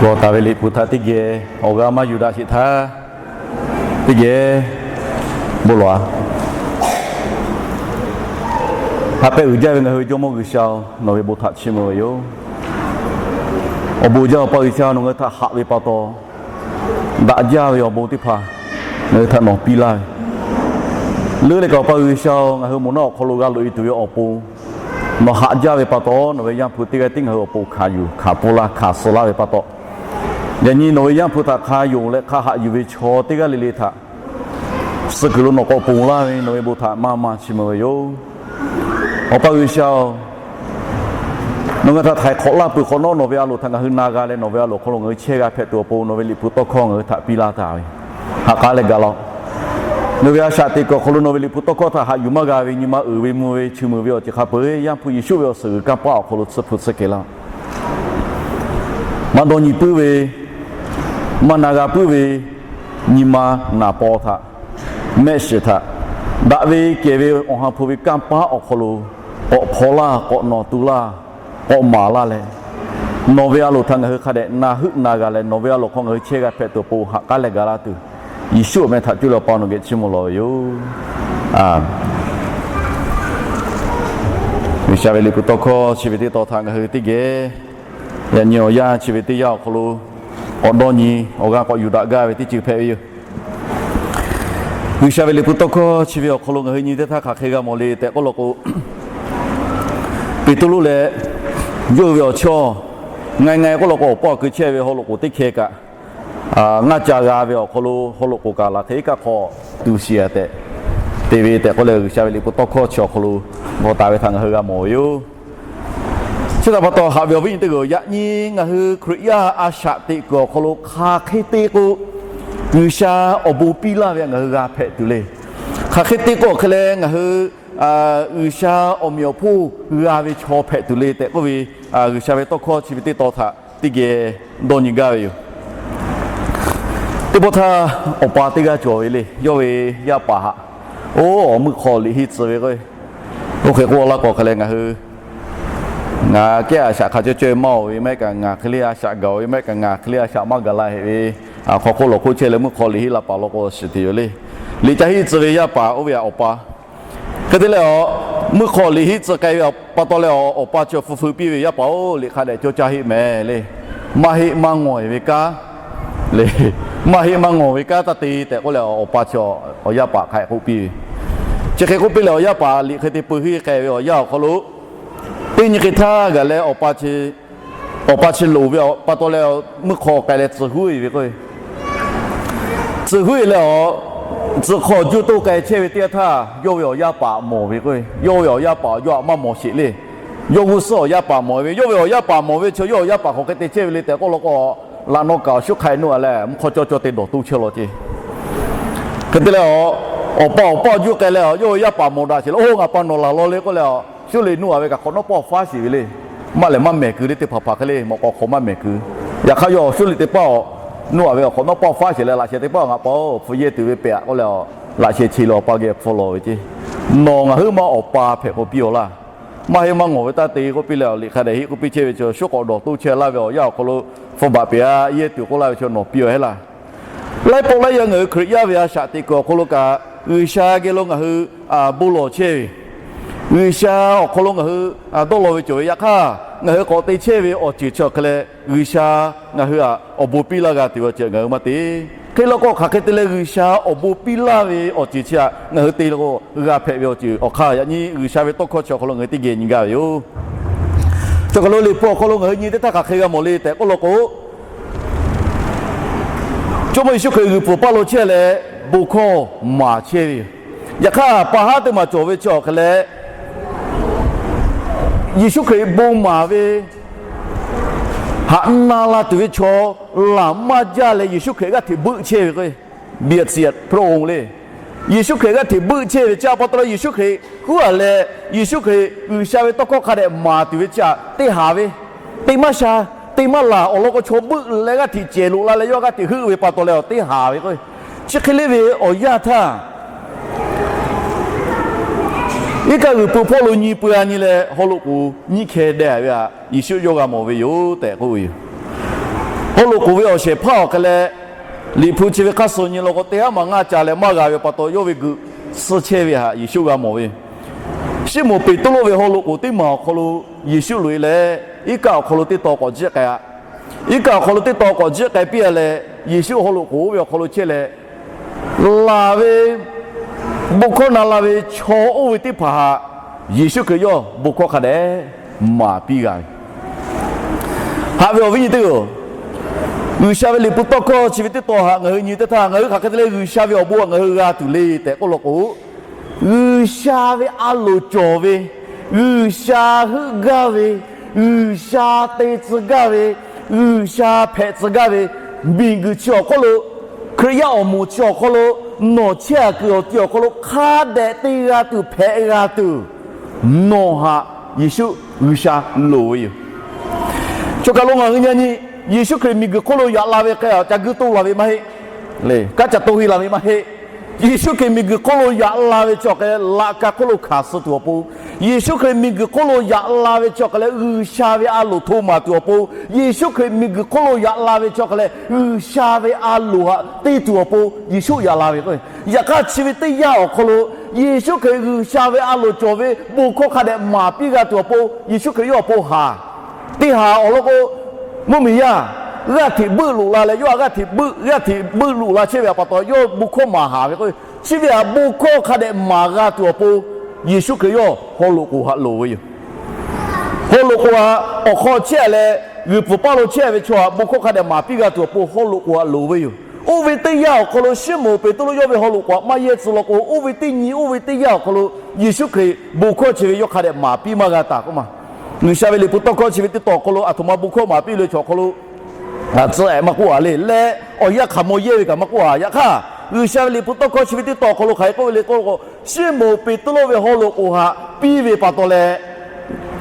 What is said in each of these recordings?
G'awˬ taˍ ve Liꞈ hpu htaꞈ teˇ geh awˬ g'aˇ maˇ yuˬ daꞈ sheˍ htaˇ, teˇ geh bon lawˬ-a. Haꞈ pehˇ uiˍ jaˇ ve ngaˬ hui ve Jawˇmawˇ G'uiˬsha-oˬ, nawˬ ve bon htaꞈ chiˇ mvuh ve yoˬ. Awˬ bon jaˇ Awˬ pa G'uiˬsha, nawˬ ngaˬ hui htaꞈ haꞈ ve pa taw, daꞈ jaˇ ve awˬ bon teˇ hpaˍ ngaˬ hui htaꞈ nawˬ piˇ laˇ ve, leuˉ leh kaꞈ Awˬ pa G'uiˬsha-oˬ, ngaˬ hui moˍ naˆ awˬ hk'aw lo g'a loꞈ-e tuˬ ve awˬ pon nawˬ haꞈ jaˇ ve pa taw, nawˬ ve Yaˇ hpu teˇ g'aˇ tiˉ ngaˬ hui awˬ pon hkanˍ yuˬ hkanˍ pfuhˇ laˇ hkanˍ suh laˇ ve pa taw, yaꞈ nyi nawˬ ve Yaˇ hpu htaꞈ hk'a yonˍ leh hk'a haꞈ yuˬ ve chaw teˇ g'aˇ le le htaꞈ suh kuiˬ lo nawˬ k'awꞈ ponˬ laˇ ve nawˬ ve bon htaꞈ maˇ maˇ chiˇ mvuh ve yoˬ. Awˬ pa G'uiˬsha-oˬ, nawˬ ngaˬ htaꞈ htaiˍ hk'awꞈ laˇ peuˬ hk'awꞈ nawˉ, nawˬ ve a loˍ htaꞈ ngaˬ hui na g'a leh nawˬ ve a loˍ hk'aw lo ngaˬ hui chehˇ g'a hpehꞈ tuˬ awˬ pon nawˬ ve Liꞈ hpu tawˇ hkawˇ ngaˬ hui htaꞈ piˇ laˇ taˍ ve, haꞈ k'aˉ leh gaˬ laˇ-oˆ. Nawˬ ve a shaꞈ teꞈ kuiˬ awˬ hk'aw lo nawˬ ve Liꞈ hpu tawˇ hkawˇ htaꞈ haꞈ yuˬ maˇ g'a ve nyi ma uiˍ ve mvuh ve chi muiˬ ve awˬ ceuˬ hk'a peu-eˬ Yaˇ hpu Yeˍsuˆ ve awˬ suhˍ g'uiˬ kanˇ paˆ awˬ hk'aw lo tsuhˇ hpu tsuhˇ kehˬ laˇ-oˆ. Maˇ dawˇ nyi puiˉ ve, maˇ na g'a puiˉ ve nyi ma naˍ paw htaꞈ, mehˆ shiˍ htaꞈ, daꞈ ve kehˬ ve Awˬ ha hpu ve kanˇ paˆ awˬ hk'aw lo k'awꞈ hpaw laˇ, k'awꞈ nawˬ tu laˇ, k'awꞈ maˍ laˇ leh, nawˬ ve a loˍ htaꞈ ngaˬ hui hk'a dehꞈ na heuˆ na g'a leh nawˬ ve a loˍ hk'aw ngaˬ hui chehˇ g'a hpehꞈ tuˬ awˬ pon haꞈ k'aˉ leh gaˬ laˇ tuˬ, Yeˍsuˆ awˬ meh htaꞈ cuˇ leh Awˬ pa nawˬ geh chiˇ mvuh lawˬ ve yoˬ. G'uiˬsha ve Liꞈ hpu tawˇ hkawˇ chi ve teˇ tawn htaꞈ ngaˬ hui teˇ geh, yaꞈ nyi awˬ yanˇ chi ve teˇ yanˇ awˬ hk'aw lo k'awꞈ dawˇ nyi awˬ g'aˇ k'awꞈ yuˬ daꞈ gaˇ ve teˇ ceuˬ hpehꞈ ve yoˬ. G'uiˬsha ve Liꞈ hpu tawˇ hkawˇ chi ve awˬ hk'aw lo ngaˬ hui nyi teˇ htaˇ hk'aˬ hk'e g'a mawˬ le tehꞈ k'oˆ law k'o, Peˍtruˆ leh yawˇ hui ve awˬ chawˇ, nga nga k'oˆ law k'o, awˬ paw awˬ kui chehˇ ve haw loꞈ k'oˍ teˇ hkeh kaꞈ, ngaˇ ca g'a ve awˬ hk'aw lo haw loꞈ k'oˍ kaꞈ laˬ hk'e iˉ kaˆ hk'aw tu shiˍ-a tehꞈ te ve tehꞈ k'oˆ leh, G'uiˬsha ve Liꞈ hpu tawˇ hkawˇ chi awˬ hk'aw lo g'awˬ taˍ ve htaꞈ ngaˬ hui g'a mawˬ ve yoˬ. Chi htaꞈ pa taw, haꞈ ve awˬ viˉ nyi teˇ g'aˇ-oˬ, yaꞈ nyi ngaˬ hui Hkriꞈ yaˇ a shaꞈ teꞈ kuiˬ awˬ hk'aw lo hk'aˬ hk'e te k'o, G'uiˬsha awˬ bon piˇ laˇ ve htaꞈ ngaˬ hui g'a hpehꞈ tuˬ le. Hk'aˬ hk'e te k'o hk'e leh ngaˬ hui G'uiˬsha awˬ meꞈ awˬ hponˇ g'a ve chaw hpehꞈ tuˬ le tehꞈ k'oˆ ve, G'uiˬsha ve tawˇ hkawˇ chi ve teˇ tawn htaꞈ teˇ geh dawˇ nyi gaˇ ve yoˬ. Teˇ pawˆ htaˇ, awˬ pa teˇ g'aˇ cawˬ ve le. Yawˇ ve yaˇ paˍ haꞈ, oˇ, awˬ meuˇ hk'aw liꞈ henˇ tcuh ve k'o, oˇ hk'e k'oˆ laˇ k'o hk'e leh ngaˬ hui, ngaˬ kehˉ a shaꞈ hk'a cawˇ caweh maˇ-oˬ ve, maˇ heˆ kaꞈ ngaˬ hk'e le a shaꞈ gaˬ-oˬ ve, maˇ heˆ kaꞈ ngaˬ hk'e le a shaꞈ maˇ gaˬ la heꞈ ve, hk'aw hk'oˆ lawˬ hk'oˆ chehˇ leh meuˇ hk'aw liꞈ henˇ la paˍ law k'o shiˍ te yoˬ le. Liꞈ ca henˇ tcuh ve yaˇ paˍ oˇ ve htaꞈ awˬ pa hk'e te leh, awˬ meuˇ hk'aw liꞈ henˇ tcuh k'ai ve pa taw leh, awˬ pa chi awˬ hpu feu piˇ ve, Yaˇ paˍ-oˬ, liꞈ hk'a dehꞈ cawˇ caˇ heˆ mehˍ le. Maˇ heˆ maˇ ngawˬ-e ve kanˉ le. Maˇ heˆ maˇ ngawˬ ve kanˉ taˇ te tehꞈ k'oˆ leh, awˬ pa chi awˬ yaˇ paˍ hk'a dehꞈ k'oˆ piˇ ve. Chi hk'e k'oˆ piˇ leh, awˬ yaˇ paˍ liꞈ hk'e te peu henˇ k'ai ve awˬ yanˇ awˬ hk'aw lo, teˇ nyi hk'e htaˇ gaˬ leh, awˬ pa chi loˍ ve pa taw leh, meuˇ hk'aw k'ai leh tcuh huˉ-e ve k'o, tcuh huˉ-e leh, awˬ tcuh hk'aw juˇ toˇ k'ai chehˇ ve teˇ yanˇ htaˇ, yawˇ ve awˬ yaˇ paˍ mawˬ ve k'o, yawˇ ve awˬ yaˇ paˍ yawˇ htaꞈ maˇ mawˬ sheˍ le. Yawˇ g'uˇ suhˉ awˬ yaˇ paˍ mawˬ ve, yawˇ ve awˬ yaˇ paˍ mawˬ ve chi yawˇ awˬ yaˇ paˍ hk'aˬ hk'e te chehˇ ve le tehꞈ k'oˆ law k'o, laꞈ naw kaꞈ awˬ shuˉ hk'a-e nuˇ-a leh mvuhˇ hk'aw cawˇ cawˇ te dawˬ toˇ chehˇ law ceˇ. Hk'e te leh, awˬ pa awˬ paˇ juˇ k'ai leh, yawˇ ve yaˇ paˍ mawˬ daꞈ sheˍ leh, Oˇ, ngaˬ pa nawˬ laˬ law le k'oˆ leh, shu liꞈ nuˇ-a ve kaꞈ hk'awꞈ nawˉ pawˆ faˉ sheˍ ve le. Maˇ lehˬ maˇ mehˍ kuiˬ le, teˇ hpaˍ hpaˍ hk'e le, mawꞈ k'aw hk'awꞈ maˇ mehˍ kuiˬ. Yaꞈ hk'aˇ yawˇ shu liꞈ teˇ pawˆ nuˇ-a ve awˬ hk'awꞈ nawˉ pawˆ faˉ sheˍ leh, laꞈ sheh teˇ pawˆ ngaˬ pa-oˬ, hpu yehˇ tuˬ ve pehꞈ-a k'oˆ leh, laꞈ sheh che leh awˬ pa geh hpfuhˇ lawˬ ve ceˇ. Nawˬ ngaˬ huiˉ ma awˬ pa hpehꞈ k'o piˇ-aw laˇ. Maˇ heˆ maˇ ngawˬ ve taˇ te k'oˆ piˇ leh, awˬ liꞈ hk'a dehꞈ henˇ k'oˆ piˇ chehˇ ve chi, shu k'awꞈ dawˬ toˇ chehˇ laˇ ve awˬ yaˇ awˬ hk'aw lo hpfuhˇ baꞈ pehꞈ-a, yehˇ tuˬ k'oˆ laˇ ve chi nawˬ piˇ-aw heˆ laˇ. Laiˉ pawˆ laiˉ yaˇ ngaˬ hui Hkriꞈ yaˇ ve a shaꞈ teꞈ kuiˬ awˬ hk'aw lo kaꞈ, G'uiˬsha geh lo ngaˬ hui bon lawˬ chehˇ ve, G'uiˬsha awˬ hk'aw lo ngaˬ hui dawˇ law ve cawˬ ve, yaꞈ hk'aˇ ngaˬ hui k'awꞈ te chehˇ ve awˬ ceuˬ chi awˬ hk'e leh, G'uiˬsha ngaˬ hui htaꞈ awˬ bon piˇ laˇ g'a tuˬ ve awˬ ceuˬ ngaˬ hui maˇ te. Hk'e law k'o, hk'aˬ hk'e te leh G'uiˬsha awˬ bon piˇ laˇ ve awˬ ceuˬ chi htaꞈ ngaˬ hui te law k'o, g'a hpehꞈ ve awˬ ceuˬ awˬ hk'aˇ, yaꞈ nyi G'uiˬsha ve tawˇ hkawˇ chi awˬ hk'aw lo ngaˬ hui teˇ geh nyi gaˇ ve yoˬ. Chi hk'aw lo Liꞈ hpu awˬ hk'aw lo ngaˬ hui nyi teˇ htaˇ hk'aˬ hk'e g'a mawˬ le tehꞈ k'oˆ law k'o, Jawˇmawˇ Yeˍsuˆ Hkriꞈ g'uiˬ pfuhˍ paˇ lo chehˇ leh, bon hkawˇ maˍ chehˇ ve yoˬ. Yaꞈ hk'aˇ, pa haˉ teˇ maˬ cawˬ ve chi awˬ hk'e leh, Yeˍsuˆ Hkriꞈ bon maˍ ve haꞈ na la tuˬ ve chaw laˬ maˇ jaˇ leh, Yeˍsuˆ Hkriꞈ g'aˇ hteꞈ buiˆ chehˇ ve k'o, เบียดเสียดพระองค์ le. Yeˍsuˆ Hkriꞈ g'aˇ hteꞈ buiˆ chehˇ ve chi pa taw leh, Yeˍsuˆ Hkriꞈ huˉ-a leh, Yeˍsuˆ Hkriꞈ G'uiˬsha ve tawˇ hkawˇ hk'a dehꞈ maˍ tuˬ ve chi htaꞈ teˇ haˍ ve, teˇ maˇ sha, teˇ maˇ laˬ awˬ lawn k'o, chaw buiˆ leh g'aˇ hteꞈ cehˬ loꞈ la leh yawˇ g'aˇ hteꞈ heuˆ ve pa taw leh, teˇ haˍ ve k'o, chi hk'e le ve awˬ yanˇ htaˇ, iˉ kaˆ g'uiˬ pui hpawˇ lo nyi pui-a nyi leh, haw loꞈ k'oˍ nyiˇ hkeh deh-a ve htaꞈ Yeˍsuˆ yawˇ g'a mawˬ ve yoˬ tehꞈ k'oˆ ve yoˬ. Haw loꞈ k'oˍ ve awˬ shehˍ hpaˇ awˬ hk'e leh, Liꞈ hpu chi ve hk'aˇ suh nyi law k'o, teˇ haˉ maˬ ngaˇ ca leh maˇ g'a ve pa taw, yawˇ ve g'uiˬ suh chehˇ ve htaꞈ Yeˍsuˆ g'a mawˬ ve yoˬ. Siˉmonˍ Peˍtruˆ ve haw loꞈ k'oˍ teˇ maˬ awˬ hk'aw lo Yeˍsuˆ loꞈ e leh, iˉ kaˆ awˬ hk'aw lo teˇ taw k'awꞈ jiˆ k'ai-a. Iˉ kaˆ awˬ hk'aw lo teˇ taw k'awꞈ jiˆ k'ai piˇ-a leh, Yeˍsuˆ haw loꞈ k'oˍ oˇ ve awˬ hk'aw lo chehˇ leh, laˬ ve bon hkawˇ na la ve chaw oˇ ve teˇ hpaˍ htaꞈ Yeˍsuˆ Hkriꞈ yawˇ bon hkawˇ hk'a dehꞈ maˍ piˇ g'a ve. Haꞈ ve awˬ viˉ nyi teˇ-oˬ, G'uiˬsha ve Liꞈ hpu tawˇ hkawˇ chi ve teˇ tawn htaꞈ ngaˬ hui nyi teˇ htaˇ, ngaˬ hui hk'aˬ hk'e te leh G'uiˬsha ve awˬ bon htaꞈ ngaˬ hui g'a tuˬ le tehꞈ k'oˆ law k'o, G'uiˬsha ve a loˍ cawˬ ve, G'uiˬsha heuˆ gaˇ ve, G'uiˬsha te tcuh gaˇ ve, G'uiˬsha hpehꞈ tcuh gaˇ ve miˬguiˬ chi awˬ hk'oˆ lo, Hkriꞈ yaˇ awˬ moˍ chi awˬ hk'aw lo nawˬ chehˇ-a kuiˬ awˬ ti awˬ hk'aw lo hk'a dehꞈ te g'a tuˬ hpehꞈ g'a tuˬ, nawˬ htaꞈ Yeˍsuˆ G'uiˬsha loˍ ve yoˬ. Choˬ kaˬ lo ngaˬ hui nyi nyi, Yeˍsuˆ Hkriꞈ miˬguiˬ hk'oˆ lo yaꞈ la ve hk'e, ca guiˇ toˇ la ve maˇ heˆ. Kanˉ ca toˇ heˆ la ve maˇ heˆ. Yeˍsuˆ Hkriꞈ miˬguiˬ hk'oˆ lo yaꞈ la ve chi awˬ hk'e leh, laꞈ ka hk'oˆ lo hkanˍ suh tuˬ awˬ pon, Yeˍsuˆ Hkriꞈ miˬguiˬ hk'oˆ lo yaꞈ la ve chi awˬ hk'e leh, G'uiˬsha ve a loˍ hto maˍ tuˬ awˬ pon, Yeˍsuˆ Hkriꞈ miˬguiˬ hk'oˆ lo yaꞈ la ve chi awˬ hk'e leh, G'uiˬsha ve a loˍ htaꞈ te tuˬ awˬ pon Yeˍsuˆ yaꞈ la ve k'o, yaꞈ hk'aˇ chi ve teˇ yanˇ awˬ hk'aw lo, Yeˍsuˆ Hkriꞈ G'uiˬsha ve a loˍ cawˬ ve bon hkawˇ hk'a dehꞈ maˍ piˇ g'a tuˬ awˬ pon, Yeˍsuˆ Hkriꞈ yawˇ awˬ pon haˍ teˇ haˍ awˬ lawn k'o, mvuhˇmiˬ yaˇ g'aˇ hteꞈ buiˆ loꞈ la leh, yawˇ htaꞈ g'aˇ hteꞈ buiˆ, g'aˇ hteꞈ buiˆ loꞈ la chehˇ ve pa taw, yawˇ bon hkawˇ maˍ haˍ ve k'o, chi ve htaꞈ bon hkawˇ hk'a dehꞈ maˍ g'a tuˬ awˬ pon, Yeˍsuˆ Hkriꞈ yawˇ haw loꞈ k'oˍ htaꞈ loˍ ve yoˬ. Haw loꞈ k'oˍ htaꞈ awˬ hk'aw chehˇ leh, g'uiˬ pfuhˍ paˇ lo chehˇ ve chaw htaꞈ bon hkawˇ hk'a dehꞈ maˍ piˇ g'a tuˬ awˬ pon haw loꞈ k'oˍ htaꞈ loˍ ve yoˬ. Oˇ ve teˇ yanˇ awˬ hk'aw lo Siˉmonˍ Peˍtruˆ yawˇ ve haw loꞈ k'oˍ htaꞈ maˇ yehˇ tcuh law k'o, oˇ ve teˇ nyi oˇ ve teˇ yanˇ awˬ hk'aw lo Yeˍsuˆ Hkriꞈ bon hkawˇ chi ve yawˇ hk'a dehꞈ maˍ piˇ maˇ g'a taˍ k'oˆ ma. G'uiˬsha ve Liꞈ hpu tawˇ hkawˇ chi ve teˇ tawn awˬ hk'aw lo aˬ htoꞈ ma bon hkawˇ maˍ piˇ le chaw awˬ hk'aw lo tcuh ehˍ maˇ k'oˆ-a le leh, awˬ yanˇ hk'aˬ maw yehˇ ve kaꞈ maˇ k'oˆ-a. Yaꞈ hk'aˇ, G'uiˬsha ve Liꞈ hpu tawˇ hkawˇ chi ve teˇ tawn awˬ hk'aw lo hk'aˬ hk'e k'oˆ ve le k'oˆ k'o, Siˉmonˍ Peˍtruˆ ve haw loꞈ k'oˍ htaꞈ piˇ ve pa taw leh,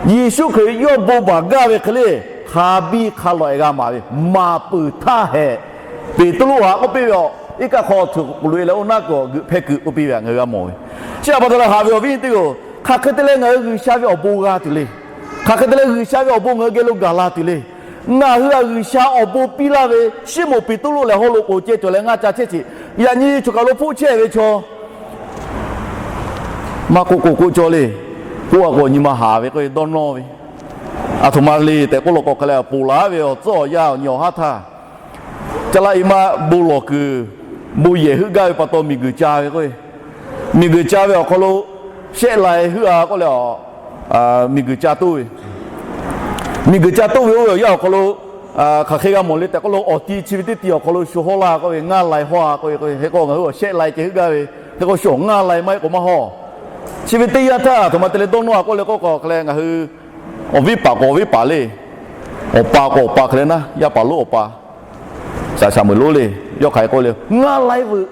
Yeˍsuˆ Hkriꞈ yawˇ bon baˬ gaˇ ve hk'e le, hk'a biˇ hk'a lawꞈ-e g'a maˍ ve maˍ peuˬ htaˇ hehꞈ, Peˍtruˆ htaꞈ k'oˆ piˇ ve, Awˬ, iˉ kaˆ hk'aw tuˬ k'oˍ loꞈ-e leh oˇ naˉ kuiˬ g'euꞈ hpehˇ kuiˬ k'oˆ piˇ ve htaꞈ ngaˬ hui g'a mawˬ ve. Chi htaꞈ pa taw leh haꞈ ve awˬ viˉ teˇ g'aˇ-oˬ, hk'aˬ hk'e te leh ngaˬ hui G'uiˬsha ve awˬ bon g'a tuˬ le. Hk'aˬ hk'e te leh G'uiˬsha ve awˬ bon ngaˬ hui geh lo gaˬ la tuˬ le. Ngaˬ hui htaꞈ G'uiˬsha awˬ bon piˇ laˇ ve, Siˉmonˍ Peˍtruˆ lehˬ haw loꞈ k'oˍ ceh cawˬ leh ngaˇ ca chehˇ ce. Yaꞈ nyi choˬ kaˬ lo hpoˆ chehˇ ve chaw maˇ k'oˆ k'o k'oˆ cawˇ le. K'oˆ-a k'o nyi ma haˍ ve k'oˆ ve dawˇ nawˇ ve, aˬ htoꞈ ma le tehꞈ k'oˆ law k'o, hk'a leh ponˬ laˬ ve awˬ tcuhˉ awˬ yanˇ awˬ nyi awˬ haˉ htaˇ, ca laˇ e maˇ bon lawˬ kuiˬ, bon yehˬ heuˆ gaˇ ve pa taw miˬguiˬ ca ve k'oˆ ve, miˬguiˬ ca ve awˬ hk'aw lo shehˆ lai heuˆ-a k'oˆ leh, miˬguiˬ ca toˇ ve, miˬguiˬ ca toˇ ve oˇ ve awˬ yanˇ awˬ hk'aw lo, hk'aˬ hk'e g'a mawˬ le tehꞈ k'oˆ lo, awˬ ti chi ve teˇ ti awˬ hk'aw lo shu hawˇ laˇ k'oˆ ve, ngaˇ lai hawˇ-a k'oˆ ve, hk'e k'o ngaˬ hui awˬ shehˆ lai ceh heuˆ gaˇ ve, hk'e k'o shu ngaˇ lai maˇ heˆ k'o maˇ hawˇ. Chi ve teˇ yanˇ htaˇ aˬ htoꞈ ma te leh dawˇ nawˇ-a k'oˆ leh k'oˆ k'o, hk'e leh ngaˬ hui awˬ viˉ paˍ k'o awˬ viˉ paˍ le, awˬ pa k'o awˬ pa hk'e leh naˉ, yaˇ paˍ lonˉ awˬ pa shaˍ shaˍ meuˍ lonˉ le, yawˇ hk'aˬ hk'e k'oˆ le, ngaˇ lai veuꞈ,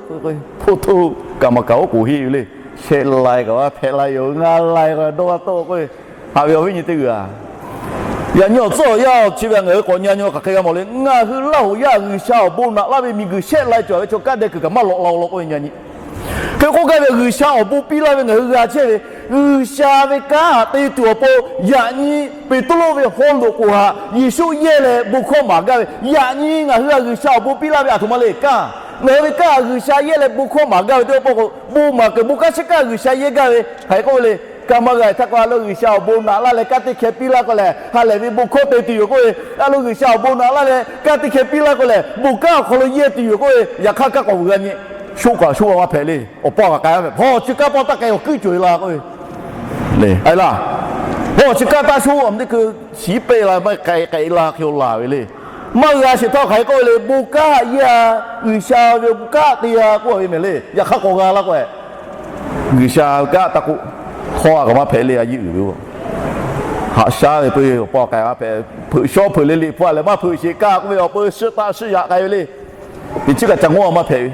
hpoˇ htoˇ kaꞈ maˇ kaꞈ oˉ k'oˍ henˇ ve le, shehˆ lai kaꞈ maˇ hpehꞈ la yoˬ, ngaˇ lai k'o dawˇ g'a tawˆ k'oˆ ve, haꞈ ve awˬ viˉ nyi teˇ g'aˇ-a. Yaꞈ nyi awˬ tcuhˉ awˬ yanˇ chi ve ngaˬ hui k'awꞈ nyi nyi hk'aˬ hk'e g'a mawˬ le, ngaˬ hui Laˇ hoꞈ yaˇ G'uiˬsha awˬ bon naꞈ laˇ ve miˬguiˬ shehˆ lai cawˬ ve chaw kanˉ deh kuiˬ kaꞈ maˇ lawꞈ la-o law k'oˆ ve nyi nyi. Hk'e k'oˆ gaˇ ve G'uiˬsha awˬ bon piˇ laˇ ve ngaˬ hui g'a chehˇ ve, G'uiˬsha ve kanˉ te tuˬ awˬ pon, yaꞈ nyi Peˍtruˆ ve haw loꞈ k'oˍ htaꞈ Yeˍsuˆ yehˇ leh bon hkawˇ maˍ gaˇ ve, yaꞈ nyi ngaˬ hui htaꞈ G'uiˬsha awˬ bon piˇ laˇ ve aˬ htoꞈ ma le kanˉ, ngaˬ hui ve kanˉ htaꞈ G'uiˬsha yehˇ leh bon hkawˇ maˍ gaˇ ve teˇ pawˆ k'o, bon maˍ kuiˬ bon kanˉ chi kanˉ G'uiˬsha yehˇ gaˇ ve hk'aˬ hk'e k'oˆ ve le. Kanˇ maˇ g'a-e htaˇ k'o, a lo G'uiˬsha awˬ bon naꞈ laˇ leh kanˉ teˇ hkeh piˇ laˇ k'oˆ lehˬ, ha lehˬ ve bon hkawˇ te tuˬ yoˬ k'oˆ ve. A lo G'uiˬsha awˬ bon naꞈ laˇ leh kanˉ teˇ hkeh piˇ laˇ k'oˆ lehˬ, bon kanˉ awˬ hk'aw lo yehˇ tuˬ yoˬ k'oˆ ve. Yaꞈ hk'aˇ kanˉ k'awꞈ vuiˬ g'a nyi. Shoˆ kaꞈ shoˆ-a maˇ hpehꞈ le. Awˬ pa kaꞈ k'ai maˇ hpehꞈ. Hpaw chi kanˉ pawˆ taˇ k'ai awˬ kuiˉ cawˬ-e la k'oˆ ve, a laˇ, hpaw chi kanˉ taˇ shoˆ a teˇ hkui shiˍ peˆ la maˇ k'ai k'ai la hk'e-o laˬ ve le. Maˇ g'a sheˍ htaˇ hk'aˬ hk'e k'oˆ ve le, bon kanˉ yehˇ-a, G'uiˬsha ve bon kanˉ te-a k'oˆ ve mehˍ le. Yaꞈ hk'aˇ k'awꞈ g'a laˇ k'oˆ ve, G'uiˬsha kanˉ taˇ k'oˆ, hpaw-a kaꞈ maˇ hpehꞈ le, a yeˇ uiˍ ve-o. Haꞈ shaˉ ve peu-e awˬ pa k'ai maˇ hpehꞈ, hpeuꞈ shawˉ hpeuꞈ le liꞈ hpu-a lehˬ maˇ hpeuꞈ sheˍ kaꞈ k'oˆ ve, awˬ peu shiˉ taˆ shiˉ yaꞈ k'ai ve le. Teꞈ chiˉ kaꞈ ca ngawˇ-a maˇ hpehꞈ ve,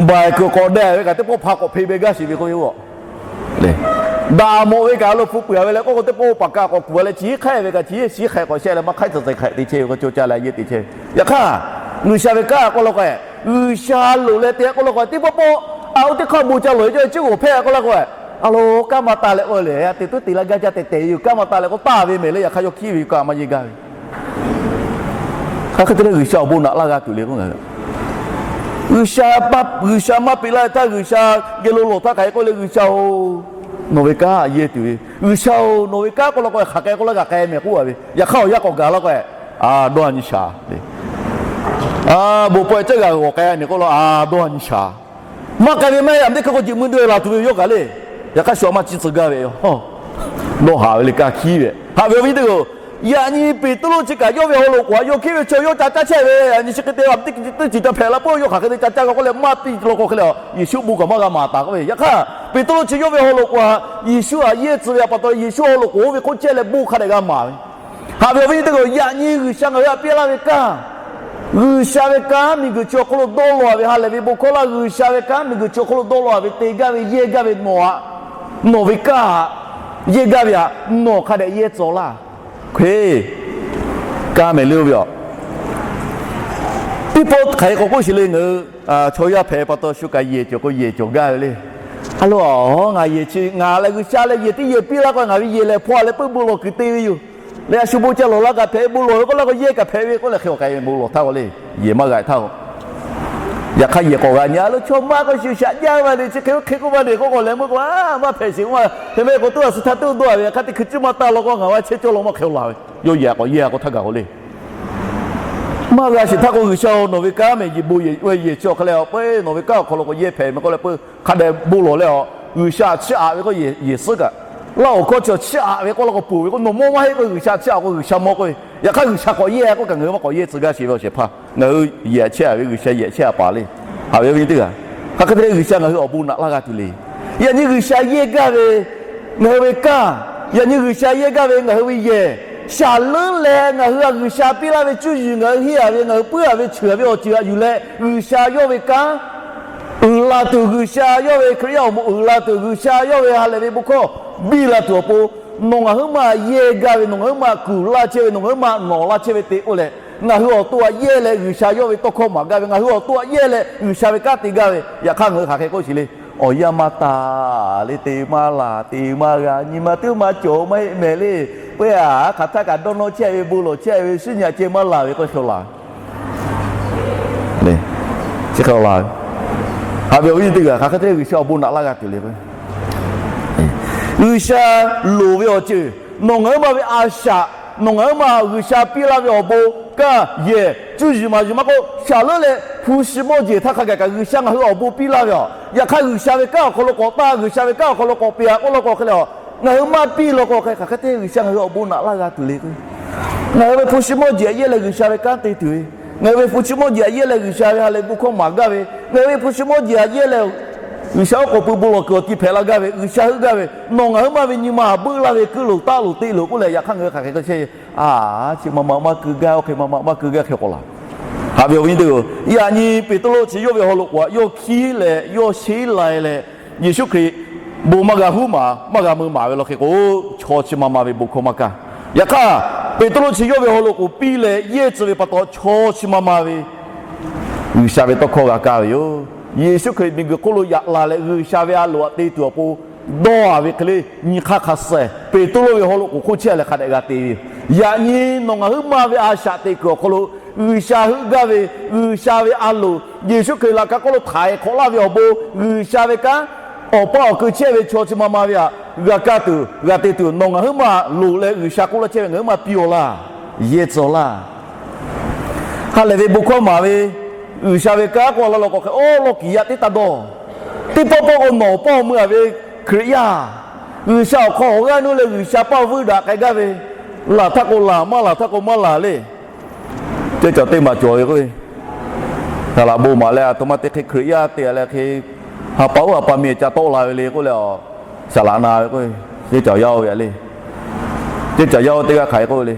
baiˬ kuiˬ k'awꞈ deh ve kaꞈ teˇ pawˆ hpa k'awꞈ hpe beh gaˇ sheˍ ve k'oˆ ve-o. Daꞈ mawꞈ ve kaꞈ a lo hpu pui-a ve leh k'oˆ k'o, teˇ pawˆ paˍ kaꞈ k'awꞈ kuˬ-a leh chi hk'aiˉ ve kaꞈ chi hk'aiˉ k'awꞈ shehˆ leh maˇ hk'aiˉ tcuh tcuh hk'aiꞈ te chehˇ ve k'o, co ca leh a yeˇ te chehˇ ve. Yaꞈ hk'aˇ, G'uiˬsha ve kanˉ k'oˆ law k'o, G'uiˬsha loˍ leh te k'oˆ law k'o, teˇ pawˆ pawˆ a oˇ teˇ hk'aˇ bon ca lawˬ-e cawˇ ve ciˉ g'oˍ hpehˇ k'oˆ laˇ k'o, a lo kanˉ maˇ taˍ leh k'oˆ lehˬ, a teꞈ tuˉ te laˇ gaˇ jaˇ tehꞈ tehꞈ yoˬ, kanˉ maˇ taˍ leh k'oˆ taˍ ve mehˍ le. Yaꞈ hk'aˇ yawˇ hkiˉ ve kanˉ maˇ yehˇ gaˇ ve Hk'aˬ hk'e te leh G'uiˬsha awˬ bon naꞈ laˇ g'a tuˬ le k'oˆ ngaˬ hui. G'uiˬsha, G'uiˬsha maˇ peꞈ laˇ ve htaˇ G'uiˬsha geh lo lawˬ htaˇ hk'aˬ hk'e k'oˆ le, G'uiˬsha-oˬ, nawˬ ve kanˉ yehˇ tuˬ ve. G'uiˬsha-oˬ, nawˬ ve kanˉ k'oˆ law k'o hk'aˬ hk'e k'oˆ laˇ g'a k'ai mehˍ k'oˆ a ve. Yaꞈ hk'aˇ awˬ yanˇ k'awꞈ gaˬ laˇ k'o, a dawˇ a nyi shaˍ le. Bon pawehˇ cawˇ g'a g'awˬ k'ai a nyi k'oˆ law, a dawˇ a nyi shaˍ. Maˇ k'ai ve maˇ heˆ, a teˇ hkui k'o jiꞈ mui dui laˬ tuˬ ve yawˇ kaꞈ le. Yaꞈ hk'aˇ shu a maˇ ciˇ tcuh gaˇ ve, dawˇ haˍ ve le kaꞈ hkiˉ ve. Haꞈ ve awˬ viˉ teˇ hpaˍ-oˬ, yaꞈ nyi Peˍtruˆ chi kaꞈ yawˇ ve haw loꞈ k'oˍ a yawˇ hkiˉ ve chaw yawˇ ca caˇ chehˇ ve, yaꞈ nyi chi hk'e te a teˇ ceuˬ ca hpehꞈ la peuˬ, yawˇ hk'aˬ hk'e te ca caˇ g'a k'oˆ leh maˇ piˇ law k'o hk'e le, Yeˍsuˆ bon kaꞈ maˇ g'a maˍ taˍ k'oˆ ve. Yaꞈ hk'aˇ Peˍtruˆ chi yawˇ ve haw loꞈ k'oˍ a Yeˍsuˆ htaꞈ yehˇ tcuh ve pa taw, Yeˍsuˆ haw loꞈ k'oˍ oˇ ve hk'oˆ chehˇ leh bon hk'a dehꞈ g'a maˍ ve. Haꞈ ve awˬ viˉ teˇ hpaˍ-oˬ, yaꞈ nyi G'uiˬsha ngaˬ hui htaꞈ piˇ laˇ ve kanˉ, G'uiˬsha ve kanˉ miˬguiˬ chi awˬ hk'aw lo dawˇ law ve ha lehˬ ve bon hkawˇ laˇ, G'uiˬsha ve kanˉ miˬguiˬ chi awˬ hk'aw lo dawˇ law ve te gaˇ ve yehˇ gaˇ ve nawˬ htaꞈ, nawˬ ve kanˉ htaꞈ yehˇ gaˇ ve htaꞈ nawˬ hk'a dehꞈ yehˇ tcuh laˇ. Hk'e, kanˉ mehˍ le oˇ ve aˬ. Teˇ pawˆ hk'aˬ hk'e k'oˆ sheˍ le, ngaˬ hui chaw yaˇ hpehꞈ pa taw shu kaꞈ yehˬ cawˬ k'o yehˬ cawˬ gaˇ ve le. A lo, ngaˬ yehˬ chi ngaˬ leh G'uiˬsha leh yehˬ teˇ yehˬ piˇ laˇ k'o ngaˬ ve yehˬ lehˬ hpaw a leh peuˬ bon lawˬ kuiˬ te ve yoˬ. Leh a shu bon ca lawˬ la kaꞈ hpehꞈ, bon lawˬ ve k'oˆ laˇ k'o yehˇ kaꞈ hpehꞈ ve k'oˆ leh hk'e awˬ k'ai ve bon lawˬ htaˇ k'o le, yehˬ maˇ g'a htaˇ k'o. Yaꞈ hk'aˇ yehˬ k'awꞈ g'a nyi a lo chaw maˇ k'o shuˍ shaꞈ jaˇ ve maˇ le, chi hk'e oˇ hk'e k'oˆ maˇ le k'oˆ k'o leh meuˇ k'o a maˇ hpehꞈ sheˍ k'oˆ ma. Hk'e mehˍ k'o tuˇ a suh htaˇ tuˇ dawˇ a ve, yaꞈ hk'aˇ teˇ hkui cuˇ maˇ taˇ law k'o ngaˬ maˇ chehˇ cawˇ law maˇ hk'e laˬ ve. Yawˇ yehˬ k'awꞈ yehˇ a k'o htaˇ gaˬ k'o le. Maˇ g'a sheˍ htaˇ k'o G'uiˬsha-oˬ, nawˬ ve kanˉ mehˍ yehˬ bon yehˬ, yehˬ chi awˬ hk'a leh a peuˬ, nawˬ ve kanˉ awˬ hk'aw lo k'o yehˇ hpehꞈ mehˍ k'oˆ leh peuˬ hk'a dehꞈ bon lawˬ leh a, G'uiˬsha chiˇ aꞈ ve k'o yehˬ suhˉ kaꞈ, laˇ awˬ hkawˇ chi chiˇ aꞈ ve k'oˆ laˇ k'o peuˬ ve k'o nawˬ mawˇ maˇ heˆ k'o G'uiˬsha chiˇ aꞈ k'o G'uiˬsha mawˇ k'oˆ ve. Yaꞈ hk'aˇ G'uiˬsha k'awꞈ yehˇ k'oˆ kaꞈ ngaˬ hui maˇ k'awꞈ yehˇ tcuh gaˇ sheˍ ve awˬ shehˍ hpaˇ. Ngaˬ hui yehˬ chiˇ aꞈ ve G'uiˬsha yehˬ chiˇ aꞈ paˍ le. Haꞈ ve awˬ viˉ teˇ g'aˇ, hk'aˬ hk'e te leh G'uiˬsha ngaˬ hui awˬ bon naꞈ laˇ g'a tuˬ le. Yaꞈ nyi G'uiˬsha yehˇ gaˇ ve ngaˬ hui ve kanˉ, yaꞈ nyi G'uiˬsha yehˇ gaˇ ve ngaˬ hui ve yehˬ, shaˍ leuˉ leh ngaˬ hui a G'uiˬsha piˇ laˇ ve cuˇ yiˍ ngaˬ hui henˇ a ve, ngaˬ hui puiˉ a ve, cheuˬ a ve awˬ ceuˬ htaꞈ yuˬ leh G'uiˬsha yawˇ ve kanˉ uiˍ la tuˬ, G'uiˬsha yawˇ ve Hkriꞈ yaˇ awˬ moˍ uiˍ la tuˬ, G'uiˬsha yawˇ ve ha lehˬ ve bon hkawˇ biˇ la tuˬ awˬ pon, nawˬ ngaˬ huiˉ maˬ yehˇ gaˇ ve, nawˬ ngaˬ huiˉ maˬ kuˬ laˇ chehˇ ve, nawˬ ngaˬ huiˉ maˬ nawˍ laˇ chehˇ ve te k'oˆ leh, ngaˬ hui awˬ to htaꞈ yehˇ leh G'uiˬsha yawˇ ve tawˇ hkawˇ maˍ gaˇ ve, ngaˬ hui awˬ to htaꞈ yehˇ leh G'uiˬsha ve kanˉ te gaˇ ve, yaꞈ hk'aˇ ngaˬ hui hk'aˬ hk'e k'oˆ sheˍ le. Awˬ yanˇ maˇ taˍ le, te maˇ laˬ, te maˇ g'a, nyi ma teˇ maˇ cawˬ maˇ heˆ mehˍ le. Peuˬ a, hk'aˬ htaˇ kaꞈ dawˇ nawˇ chehˇ ve, bon lawˬ chehˇ ve, shiˉ nyi aꞈ ceh maˇ laˬ ve k'oˆ hk'e la ve. Chi hk'e la ve. Haꞈ ve awˬ viˉ teˇ g'aˇ, hk'aˬ hk'e te G'uiˬsha awˬ bon naꞈ laˇ g'a tuˬ le. G'uiˬsha loˍ ve awˬ ceuˬ, nawˬ ngaˬ huiˉ maˬ ve a shaꞈ, nawˬ ngaˬ huiˉ maˬ G'uiˬsha piˇ laˇ ve awˬ bon, kaˇ yehˬ, cuˇ yiˍ maˍ yuˬ maˇ k'oˆ, shaˍ leuˉ leh hpu shi mawˇ jeˬ htaˇ hk'a gaˬ kaꞈ G'uiˬsha ngaˬ hui awˬ bon piˇ laˇ ve a. Yaꞈ hk'aˇ G'uiˬsha ve kanˉ awˬ hk'aw lo k'awꞈ taˇ, G'uiˬsha ve kanˉ awˬ hk'aw lo k'awꞈ peꞈ a k'oˆ law k'o hk'e le a, ngaˬ hui maˇ piˇ law k'o hk'e, hk'aˬ hk'e te G'uiˬsha ngaˬ hui awˬ bon naꞈ laˇ g'a tuˬ le. Ngaˬ hui ve hpu shi mawˇ jeˬ htaꞈ yehˇ leh G'uiˬsha ve kanˉ te tuˬ ve, ngaˬ hui ve hpu shi mawˇ jeˬ htaꞈ yehˇ leh G'uiˬsha ve ha lehˬ bon hkawˇ maˍ gaˇ ve, ngaˬ hui ve hpu shi mawˇ jeˬ htaꞈ yehˇ leh G'uiˬsha oˉ k'oˍ pui bon lawˬ kuiˬ awˬ ti hpehꞈ la gaˇ ve, G'uiˬsha heuˆ gaˇ ve, nawˬ ngaˬ huiˉ maˬ ve nyi ma htaꞈ buiˆ laˇ ve kuiˬ loˍ taˆ loˍ te loˍ k'oˆ leh, yaꞈ hk'aˇ ngaˬ hui hk'aˬ hk'e k'oˆ chehˇ, a, chi ma ma maˇ keu gaˇ, oˇ hk'e ma ma maˇ keu gaˇ hk'e k'awꞈ la. Haꞈ ve awˬ viˉ teˇ g'aˇ, yaꞈ nyi Peˍtruˆ chi yawˇ ve haw loꞈ k'oˍ htaꞈ yawˇ hkiˉ leh yawˇ sheˉ lai leh, Yeˍsuˆ Hkriꞈ bon maˇ g'a huˉ maˍ maˇ g'a mui maˍ ve law hk'e k'o, chaw chi ma ma ve bon hkawˇ maˇ kaˇ. Yaꞈ hk'aˇ, Peˍtruˆ chi yawˇ ve haw loꞈ k'oˍ piˇ leh yehˇ tcuh ve pa taw, chaw chi ma ma ve G'uiˬsha ve tawˇ hkawˇ g'a kaˇ ve yoˬ. Yeˍsuˆ Hkriꞈ miˬguiˬ hk'oˆ lo yaꞈ la leh G'uiˬsha ve a loˍ htaꞈ te tuˬ awˬ pon dawˇ a ve hk'e le, nyi hk'aˇ hk'a suh Peˍtruˆ ve haw loꞈ k'oˍ hk'oˆ chehˇ leh hk'a dehꞈ g'a te ve yoˬ. Yaꞈ nyi nawˬ ngaˬ huiˉ maˬ ve a shaꞈ teꞈ kuiˬ awˬ hk'aw lo G'uiˬsha heuˆ gaˇ ve, G'uiˬsha ve a loˍ Yeˍsuˆ Hkriꞈ laꞈ ka hk'oˆ lo htaiˍ hk'awꞈ laˇ ve awˬ bon, G'uiˬsha ve kanˉ awˬ paˇ awˬ keu chehˇ ve chaw chi ma ma ve htaꞈ g'a kaˇ tuˬ g'a te tuˬ nawˬ ngaˬ huiˉ maˬ loˍ leh G'uiˬsha k'oˆ laˇ chehˇ ve ngaˬ huiˉ maˬ piˇ aw laˇ, yehˇ tcuh laˇ. Ha lehˬ ve bon hkawˇ maˍ ve G'uiˬsha ve kanˉ k'oˆ laˇ law k'o hk'e, oˇ lawˇ kiˍ yaˇ teˇ taˇ dawˇ. Teˇ pawˆ pawˆ k'o nawˬ awˬ paˇ awˬ mui a ve Hkriꞈ yaˇ, G'uiˬsha awˬ hk'aw awˬ g'aˇ nuˇ leh G'uiˬsha paˇ awˬ vuiˇ daꞈ k'ai gaˇ ve, laˬ htaˇ k'o laˬ, maˇ laˬ htaˇ k'o maˇ laˬ le. Teˇ cawˬ teˇ maˬ cawˬ ve k'o, saˍ laꞈ bon maˍ leh a htoꞈ ma te hk'e Hkriꞈ yaˇ te a leh hk'e, ha pa uˉ ha pa mi ca tawˆ la ve le k'oˆ leh, saˍ laꞈ na ve k'o, teˇ cawˬ yaˇ oˇ ve le. Teˇ cawˬ yaˇ oˇ teˇ g'aˇ hk'aˬ hk'e k'oˆ ve le.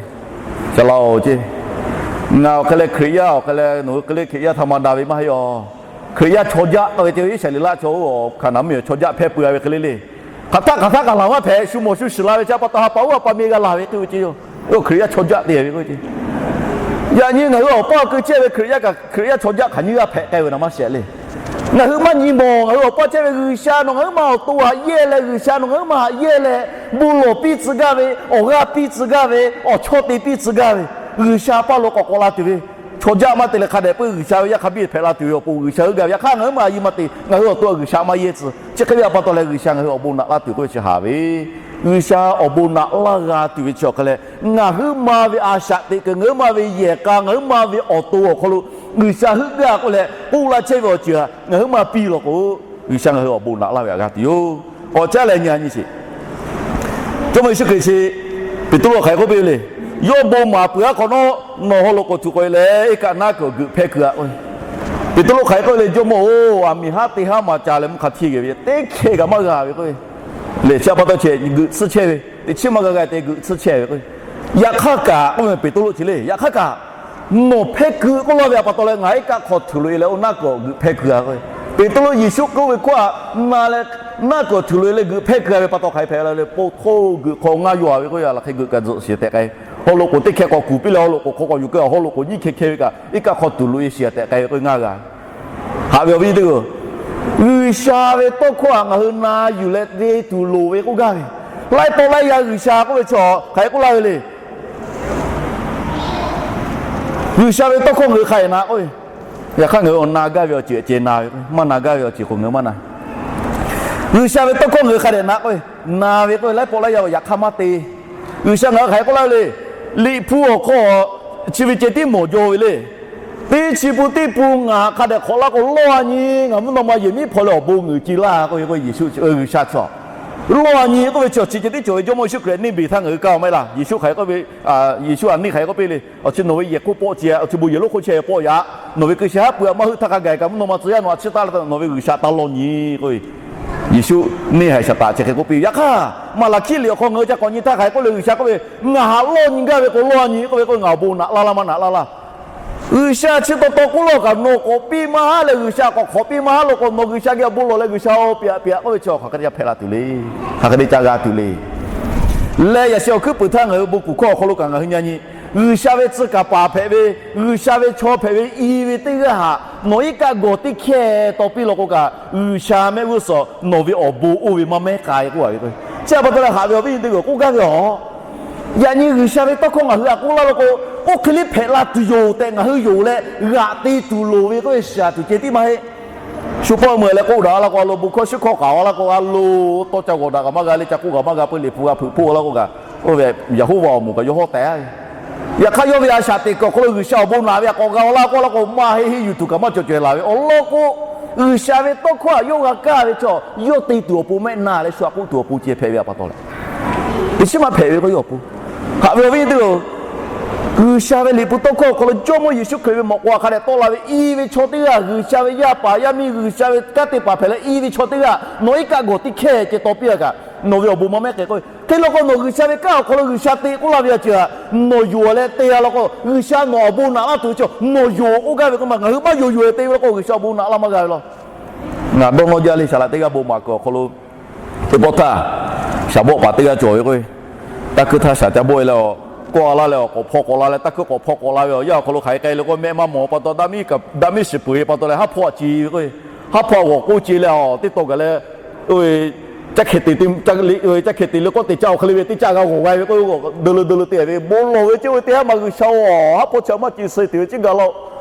Saˍ laꞈ-oˬ ceˇ, ngaˬ awˬ hk'e leh Hkriꞈ yaˇ awˬ hk'e leh nawˬ hui hk'e le Hkriꞈ yaˇ htaꞈ ma da ve maˇ heˆ aw. Hkriꞈ yaˇ chaw jaˆ ve ce, Iˉsaˍreˍlaˆ chaw oˇ hkanˍ naˍ mvuhˇmiˬ chaw jaˆ hpehˇ peuˬ a ve hk'e le le. Hk'aˬ htaˆ hk'aˬ htaˆ kaꞈ laˬ maˇ hpehꞈ, shu mawˬ shu shiˍ la ve ca pa taw ha pa uˉ ha pa mi g'a laˬ ve k'oˆ ve ce yoˬ. Oˇ Hkriꞈ yaˇ chaw jaˆ te ve k'oˆ ve ce. Yaꞈ nyi ngaˬ hui awˬ paˇ awˬ keu chehˇ ve Hkriꞈ yaˇ kaꞈ Hkriꞈ yaˇ chaw jaˆ hk'aˬ nyiˇ g'aˇ hpehꞈ k'ai ve naˍ maˇ shehˍ le. Ngaˬ hui maˇ nyi mawˬ, ngaˬ hui awˬ paˇ chehˇ ve G'uiˬsha nawˬ ngaˬ huiˉ maˬ awˬ to htaꞈ yehˇ leh G'uiˬsha nawˬ ngaˬ huiˉ maˬ htaꞈ yehˇ leh bon lawˬ piˇ tcuh gaˇ ve, awˬ g'aˇ piˇ tcuh gaˇ ve, awˬ chawˇ te piˇ tcuh gaˇ ve, G'uiˬsha paˇ lo k'awꞈ k'awꞈ la tuˬ ve chaw jaˆ maˇ te leh hk'a dehꞈ peuˬ G'uiˬsha ve yaˇ hk'a biˇ hpehꞈ la tuˬ ve awˬ pon G'uiˬsha heuˆ gaˇ ve. Yaꞈ hk'aˇ ngaˬ huiˉ ma a yiˇ maˇ te, ngaˬ hui awˬ to G'uiˬsha maˇ yehˇ tcuh. Chi hk'e ve a pa taw leh G'uiˬsha ngaˬ hui awˬ bon naꞈ laˇ tuˬ k'oˆ ve chi haꞈ ve. G'uiˬsha awˬ bon naꞈ laˇ g'a tuˬ ve chi awˬ hk'e leh, ngaˬ huiˉ ma ve a shaꞈ teꞈ kuiˬ, ngaˬ huiˉ ma ve yehˬ k'a, ngaˬ huiˉ ma ve awˬ to awˬ hk'aw lo G'uiˬsha heuˆ gaˇ k'oˆ leh k'oˆ laˇ chehˇ ve awˬ ceuˬ htaꞈ ngaˬ huiˉ ma piˇ law k'o, G'uiˬsha ngaˬ hui awˬ bon naꞈ laˇ ve htaꞈ g'a tuˬ yoˬ. K'awꞈ caˉ leh nyi a nyi sheˍ. Jawˇmawˇ Yeˍsuˆ Hkriꞈ chi Peˍtruˆ hk'aˬ hk'e k'oˆ piˇ ve le. Yawˇ bon maˍ peuˬ aˉ hk'awꞈ nawˉ, nawˬ haw loꞈ k'oˍ htuꞈ k'oꞈ e leh, iˉ kaˆ naˉ kuiˬ g'euꞈ hpehˇ kuiˬ aꞈ k'oˆ ve. Peˍtruˆ hk'aˬ hk'e k'oˆ ve le, Jawˇmawˇ-oˬ, aˬ miˍ haˉ teˇ haˉ maˍ ca leh mvuhˇ hk'a htiˇ geh ve, teˇ hkeh kaꞈ maˇ g'a ve k'oˆ ve. Lehˬ chi a pa taw ceh g'euꞈ tsuhˇ chehˇ ve, teꞈ chiˉ maˇ g'a g'a te g'euꞈ tsuhˇ chehˇ ve k'o, yaꞈ hk'aˇ kaꞈ k'oˆ ve Peˍtruˆ chi le, yaꞈ hk'aˇ kaꞈ nawˬ hpehˇ kuiˬ k'oˆ laˇ ve a pa taw leh ngaˬ iˉ kaˆ hk'aw htuꞈ loꞈ e leh oˇ naˉ kuiˬ g'euꞈ hpehˇ kuiˬ aꞈ k'oˆ ve. Peˍtruˆ Yeˍsuˆ k'oˆ ve hkawˇ htaꞈ na leh, naˉ kuiˬ htuꞈ loꞈ e leh g'euꞈ hpehˇ kuiˬ a ve pa taw hk'aˬ hk'e hpehꞈ la le, po hk'oˆ g'euꞈ hk'aw ngaˇ yaw a ve k'oˆ ve, a laˬ hk'e g'euꞈ kaꞈ tzuhꞈ shiˍ tehꞈ k'ai. Haw loꞈ k'oˍ teˇ hkeh k'awꞈ kuˬ piˇ leh haw loꞈ k'oˍ hk'aw k'awꞈ yuˬ keu, haw loꞈ k'oˍ nyiˇ hkeh hkeh ve kaꞈ iˉ kaˆ hk'aw htuꞈ loꞈ e shiˍ tehꞈ k'ai ve k'oˆ ve ngaˇ g'a. Haꞈ ve awˬ viˉ nyi teˇ hpaˍ-oˬ, G'uiˬsha ve tawˇ hkawˇ htaꞈ ngaˬ hui na yuˬ leh te tuˬ loˍ ve k'oˆ gaˇ ve. Laiˉ pawˆ laiˉ yaˇ G'uiˬsha k'oˆ ve chaw hk'aˬ hk'e k'oˆ laˇ ve le. G'uiˬsha ve tawˇ hkawˇ ngaˬ hui hk'a dehꞈ na k'oˆ ve, yaꞈ hk'aˇ ngaˬ hui awˬ na gaˇ ve awˬ ceuˬ ceh na ve k'o, maˇ na gaˇ ve awˬ ceuˬ k'o ngaˬ hui maˇ na. G'uiˬsha ve tawˇ hkawˇ ngaˬ hui hk'a dehꞈ na k'oˆ ve, na ve k'oˆ ve laiˉ pawˆ laiˉ yaˇ ve yaꞈ hk'aˇ maˇ te. G'uiˬsha ngaˬ hui hk'aˬ hk'e k'oˆ laˇ ve le. Liꞈ hpu awˬ hk'aw chi ve ceh tiˉ mawˬ jaw ve le. Teˇ chi pun teˇ pun ngaˬ hk'a dehꞈ hk'awꞈ laˇ k'o, lawˇ a nyi, ngaˬ mvuhˇ naw ma yehˬ miˉ hpaw leh awˬ bon ngeuˍ ce laˇ k'oˆ ve k'o, Yeˍsuˆ G'uiˬsha chaw lawˇ a nyi k'oˆ ve chi awˬ chi ceh tiˉ cawˬ ve Jawˇmawˇ Yeˍsuˆ Hkriꞈ neˇ beˬ htaˇ ngaˬ hui kaˇ maˇ heˆ laˇ. Yeˍsuˆ hk'aˬ hk'e k'oˆ ve, Yeˍsuˆ a neˇ hk'aˬ hk'e k'oˆ piˇ le. Awˬ chi nawˬ ve yehˬ hk'oˆ pawˆ ce, awˬ chi bon yehˬ lonˉ hk'oˆ chehˇ ve pawˆ yaꞈ. Nawˬ ve hkui sheh haˉ pui a maˇ heuˆ htaˇ hk'a gaˬ kaꞈ mvuhˇ naw ma tcuh yaˇ nawˬ a chiˇ taˇ leh nawˬ ve G'uiˬsha taˇ lawˇ nyi k'oˆ ve, Yeˍsuˆ neˇ haiˬ Saˍtanˍ chi hk'e k'oˆ piˇ ve. Yaꞈ hk'aˇ Maˍlaˍhkiˆ liꞈ awˬ hk'aw ngaˬ hui ca k'awꞈ nyi htaˇ hk'aˬ hk'e k'oˆ le, G'uiˬsha k'oˆ ve, ngaˬ haꞈ lawˇ nyi gaˇ ve k'o lawˇ a nyi k'oˆ ve k'o, ngaˬ awˬ bon naꞈ laˇ laˇ maˇ naꞈ laˇ laˇ. G'uiˬsha chi taw taw k'oˆ laˇ kaꞈ nawˬ k'awꞈ piˇ maˇ haˉ leh G'uiˬsha k'awꞈ hk'awꞈ piˇ maˇ haˉ law k'o, nawˬ G'uiˬsha geh awˬ bon lawˬ leh G'uiˬsha-oˬ, piꞈ piꞈ k'oˆ ve chi hk'aˬ hk'e te ca hpehꞈ la tuˬ le. Hk'aˬ hk'e te ca g'a tuˬ le. Leh yaꞈ sheh awˬ hkuiˉ puiˍ htaˇ ngaˬ hui bon kuˬ hkawˇ awˬ hk'aw lo kaꞈ ngaˬ hui nyi a nyi, G'uiˬsha ve tcuh kaˍ paˍ hpehꞈ ve, G'uiˬsha ve chaw hpehꞈ ve i ve teˇ g'aˇ htaꞈ nawˬ iˉ kaˆ gawˬ teˇ hkehˇ taw piˇ law k'o kaꞈ, G'uiˬsha mehˆ g'uˇ suhˍ nawˬ ve awˬ bon oˇ ve maˇ mehˉ k'ai k'oˆ a ve k'o, chi a pa taw leh haꞈ ve awˬ viˉ nyi teˇ g'aˇ k'oˆ gaˇ ve a Yaꞈ nyi G'uiˬsha ve tawˇ hkawˇ ngaˬ hui htaꞈ k'oˆ laˇ law k'o, oˇ hk'e liˇ hpehꞈ la tuˬ yoˬ tehꞈ ngaˬ hui yonˍ leh g'aꞈ te tuˬ loˍ ve k'oˆ ve shaˍ tuˬ ceh tiˉ maˇ heˆ. Shu pawˆ meuˬ leh k'oˆ daꞈ laˇ k'o, a lo bon hkawˇ shiˉ hkawˇ k'aoˍ laˇ k'o, a lo tawˇ ca g'awˬ daꞈ kaꞈ maˇ g'a le, ca k'oˆ kaꞈ maˇ g'a, peu liꞈ hpu g'a hpeuꞈ hpoˆ laˇ k'oˆ kaꞈ, oˇ ve Yeˍhoˉvaꞈ awˬ moˍ kaꞈ yawˇ hawˉ tehꞈ a ve. Yaꞈ hk'aˇ yawˇ ve a shaꞈ teꞈ kuiˬ awˬ hk'aw lo G'uiˬsha awˬ bon naꞈ ve htaꞈ k'awꞈ g'a laˇ k'oˆ laˇ k'o, maˇ heˆ heˆ yuˬ tuˬ kaꞈ maˇ cawˬ cawˬ e laˬ ve awˬ lawn k'o, G'uiˬsha ve tawˇ hkawˇ htaꞈ yawˇ g'a kaˇ ve chaw, yawˇ te tuˬ awˬ pon mehˆ na leh shu htaꞈ k'oˆ tuˬ awˬ pon ceh hpehꞈ ve a pa taw leh, teꞈ chiˉ maˇ hpehꞈ ve k'o yawˇ awˬ pon. Haꞈ ve awˬ viˉ nyi teˇ hpaˍ-oˬ, G'uiˬsha ve liꞈ hpu tawˇ hkawˇ awˬ hk'aw lo Jawˇmawˇ Yeˍsuˆ Hkriꞈ ve mawꞈ k'aw hk'a dehꞈ tawˆ la ve, i ve chaw teˇ g'aˇ, G'uiˬsha ve yaˇ paˍ yaˇ miˇ, G'uiˬsha ve kanˉ te paˍ hpehꞈ leh i ve chaw teˇ g'aˇ nawˬ iˉ kaˆ gawˬ teˇ hkehˇ ceh taw piˇ a kaꞈ, nawˬ ve awˬ bon maˇ mehˉ k'ai k'oˆ ve. Hk'e law k'o, nawˬ G'uiˬsha ve kanˉ awˬ hk'aw lo G'uiˬsha te k'oˆ laˇ ve a ceuˬ htaꞈ nawˬ yonˍ leh te a law k'o, G'uiˬsha nawˬ awˬ bon naꞈ laˇ tuˬ ve chaw nawˬ yonˍ k'oˆ gaˇ ve k'o, ngaˬ hui maˇ yonˍ yonˍ te ve law k'o, G'uiˬsha awˬ bon naꞈ laˇ maˇ g'a ve law. Ngaˬ dawˇ nawˇ jaˇ le, saˍ laꞈ teˇ g'aˇ bon maˍ kuiˬ awˬ hk'aw lo teˇ pawˆ htaˇ, shaˍ bawˆ paˍ teˇ g'aˇ cawˬ ve k'o, taˇ hkuiˇ htaˇ shaˍ ca bawˆ e leh awˬ kawˆ a laˇ leh awˬ k'awꞈ hpaw k'awꞈ la leh, taˇ hkuiˇ k'awꞈ hpaw k'awꞈ la ve awˬ yanˇ awˬ hk'aw lo hk'aˬ hk'e k'ai le k'o, mehˆ maˇ mawˬ pa taw, daꞈ miˉ shiˍ peuˬ ve pa taw leh haˉ hpawˇ a ci ve k'o, haˉ hpawˇ a g'awˬ k'oˆ ce leh a teˇ taw gaˬ leh, caˇ hkeh te leh k'awꞈ te caˇ awˬ hk'e le ve teˇ caˇ g'a g'awˬ g'a ve k'o, deu le deu le te ve bon lawˬ ve ceˇ ve teˇ haˉ ma G'uiˬsha-oˬ, haˉ hpawˇ chi a maˇ ci suh tuˬ ve ciˉ gaˬ laˇ-oˬ